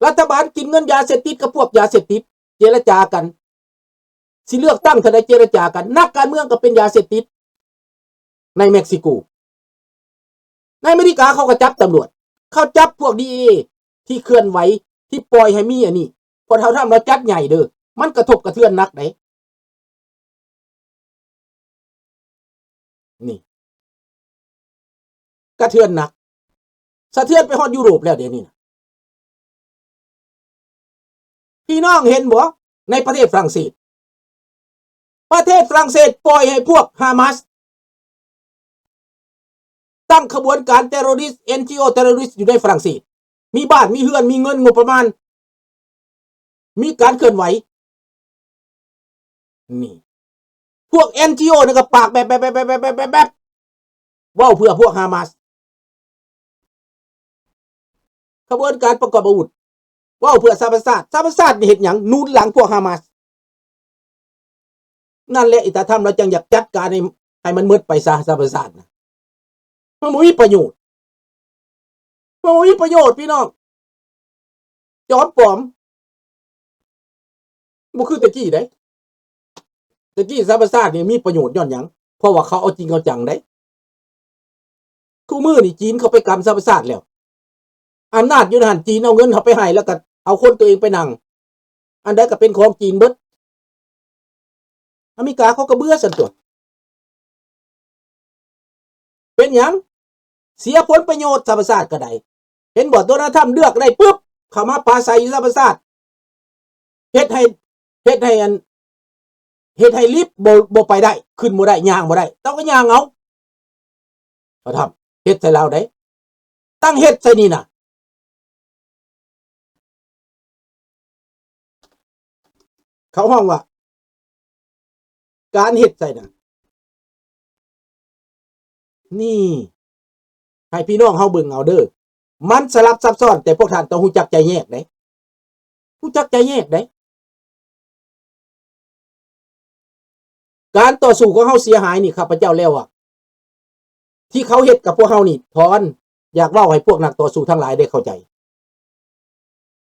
ລັດຖະບານກິນເງິນຢາເສບຕິດກັບພວກຢາເສບຕິດ ເຈລະຈາກັນ ຊິເລືອກຕັ້ງເທື່ອໃດເຈລະຈາກັນ ນັກການເມືອງກໍເປັນຢາເສບຕິດໃນເມັກຊິໂກ. ໃນອາເມລິກາເຂົາກໍຈັບຕຳຫຼວດ ເຂົາຈັບພວກດີເອທີ່ເຄື່ອນໄຫວ ທີ່ປ່ອຍໃຫ້ມີອັນນີ້ ເພາະທ້າວທຣຳລາວຈັດໃຫຍ່ເດີ້ ມັນກະທົບກະເທືອນໜັກເດ້. ນີ້ ກະເທືອນໜັກ ສະເທືອນໄປຮອດຢູໂຣບແລ້ວດຽວນີ້ນະ. ພີ່ນ້ອງເຫັນບໍ່ ໃນປະເທດຝຣັ່ງເສດ ປະເທດຝຣັ່ງເສດປ່ອຍໃຫ້ພວກຮາມາສຕັ້ງຂະບວນການເຕັໂຣຣິສ ເອັນຈີໂອເຕັໂຣຣິສຢູ່ໃນຝຣັ່ງເສດ ມີບ້ານ ມີເຮືອນ ມີເງິນ ງົບປະມານ ມີການເຄື່ອນໄຫວ. ນີ້ ພວກເອັນຈີໂອນີ້ກໍປາກແບບ ແບບ ເວົ້າເພື່ອພວກຮາມາສ ຂະບວນການປະກອບອາວຸດ ເວົ້າເພື່ອສະຫະປະຊາຊາດ ສະຫະປະຊາຊາດນີ້ເຮັດຫຍັງ? ໜູນຫຼັງພວກຮາມາສ. ນັ້ນແຫຼະ ອີຕາທຳລາວຈັ່ງຢາກຈັດການໃຫ້ ໃຫ້ມັນໝົດໄປຊະ ສະຫະປະຊາຊາດນະ ມັນບໍ່ມີປະໂຫຍດ ມັນບໍ່ມີປະໂຫຍດພີ່ນ້ອງ ຈອມປອມ ບໍ່ຄືແຕ່ກີ້ໃດ໋ ແຕ່ກີ້ສະຫະປະຊາຊາດນີ້ມີປະໂຫຍດຍ້ອນຫຍັງ? ເພາະວ່າເຂົາເອົາຈິງເອົາຈັງໃດ໋ ຄູ່ມື້ນີ້ຈີນເຂົ້າໄປກຳສະຫະປະຊາຊາດແລ້ວ ອຳນາດຢູ່ໃນຫັ້ນ ຈີນເອົາເງິນເຮົາໄປໃຫ້ ແລ້ວກໍເອົາຄົນຕົວເອງໄປນັ່ງ ອັນໃດກໍເປັນຂອງຈີນເບິດ. ອາເມລິກາເຂົາກໍເບື່ອຊັ້ນຕົວະ ເປັນຫຍັງ? ເສຍຜົນປະໂຫຍດສະຫະປະຊາຊາດກໍໄດ້ ເຫັນບໍ່? ໂດນັລທຳເລືອກໄດ້ປຶບ ເຂົ້າມາປາໄສຢູ່ສະຫະປະຊາຊາດ ເຮັດໃຫ້ ເຮັດໃຫ້ອັນ ເຮັດໃຫ້ລິບ ບໍ່ ບໍ່ໄປໄດ້ ຂຶ້ນບໍ່ໄດ້ ຍ່າງບໍ່ໄດ້ ເຈົ້າກໍຍ່າງເອົາ ປະທຳ ເຮັດໃສ່ລາວໃດ໋ ຕັ້ງເຮັດໃສ່ນີ້ນະ ເຂົາຮ້ອງວ່າ ການເຮັດໃສ່ນະ ນີ້ ໃຫ້ພີ່ນ້ອງເຮົາເບິ່ງເອົາເດີ້ ມັນສະຫຼັບຊັບຊ້ອນ ແຕ່ພວກທ່ານຕ້ອງຮູ້ຈັກແຈກແຍກເດ້ ຮູ້ຈັກແຈກແຍກເດ້. ການຕໍ່ສູ້ຂອງເຮົາເສຍຫາຍນີ້ ຂ້າພະເຈົ້າແລ້ວວ່າ ທີ່ເຂົາເຮັດກັບພວກເຮົານີ້ ທອນ ຢາກເວົ້າໃຫ້ພວກນັກຕໍ່ສູ້ທັງຫຼາຍໄດ້ເຂົ້າໃຈ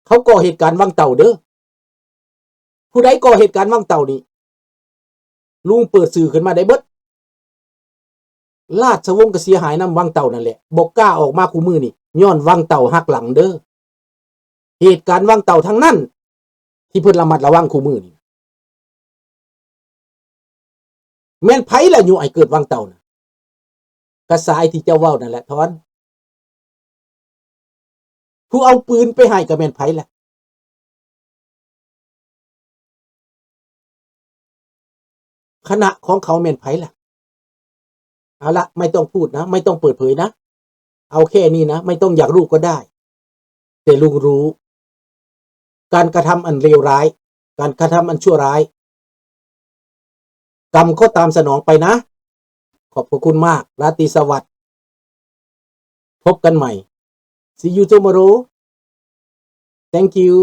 ເຂົາກໍ່ເຫດການວັງເຕົ່າເດີ້ ຜູ້ໃດກໍ່ເຫດການວັງເຕົ່ານີ້ ລຸງເປີດສື່ຂຶ້ນມາໄດ້ເບິດ ລາຊະວົງກໍເສຍຫາຍນຳວັງເຕົ່ານັ້ນແຫຼະ ບໍ່ກ້າອອກມາຄູ່ມື້ນີ້ ຍ້ອນວັງເຕົ່າຫັກຫຼັງເດີ້ ເຫດການວັງເຕົ່າທັງນັ້ນ ທີ່ເພິ່ນລະມັດລະວັງຄູ່ມື້ນີ້ ແມ່ນໃຜລະຍຸໃຫ້ເກີດວັງເຕົ່ານະ? ກະສາຍທີ່ເຈົ້າເວົ້ານັ້ນແຫຼະ ທອນ. ຜູ້ເອົາປືນໄປໃຫ້ກໍແມ່ນໃຜລະ? ຄະນະຂອງເຂົາແມ່ນໃຜລະ? ເອົາລະ ໄມ່ຕ້ອງພູດນະ ໄມ່ຕ້ອງເປີດເຜີຍນະ ເອົາແຄ່ນີ້ນະ ໄມ່ຕ້ອງຢາກຮູ້ກໍໄດ້ ແຕ່ລຸງຮູ້ ການກະທຳອັນເລວຮ້າຍ ການກະທຳອັນຊົ່ວຮ້າຍ ກຳກໍຕາມສະໜອງໄປນະ. ຂອບພະຄຸນມາກ ລາຕີສະຫວັດ ພົບກັນໃໝ່ See you tomorrow. Thank you.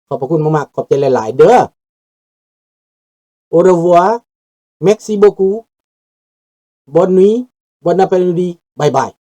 ຂອບພະຄຸນມາກໆ ຂອບໃຈຫຼາຍໆເດີ້. Au revoir. Merci beaucoup. Bonne nuit. Bon après-midi. Bye bye.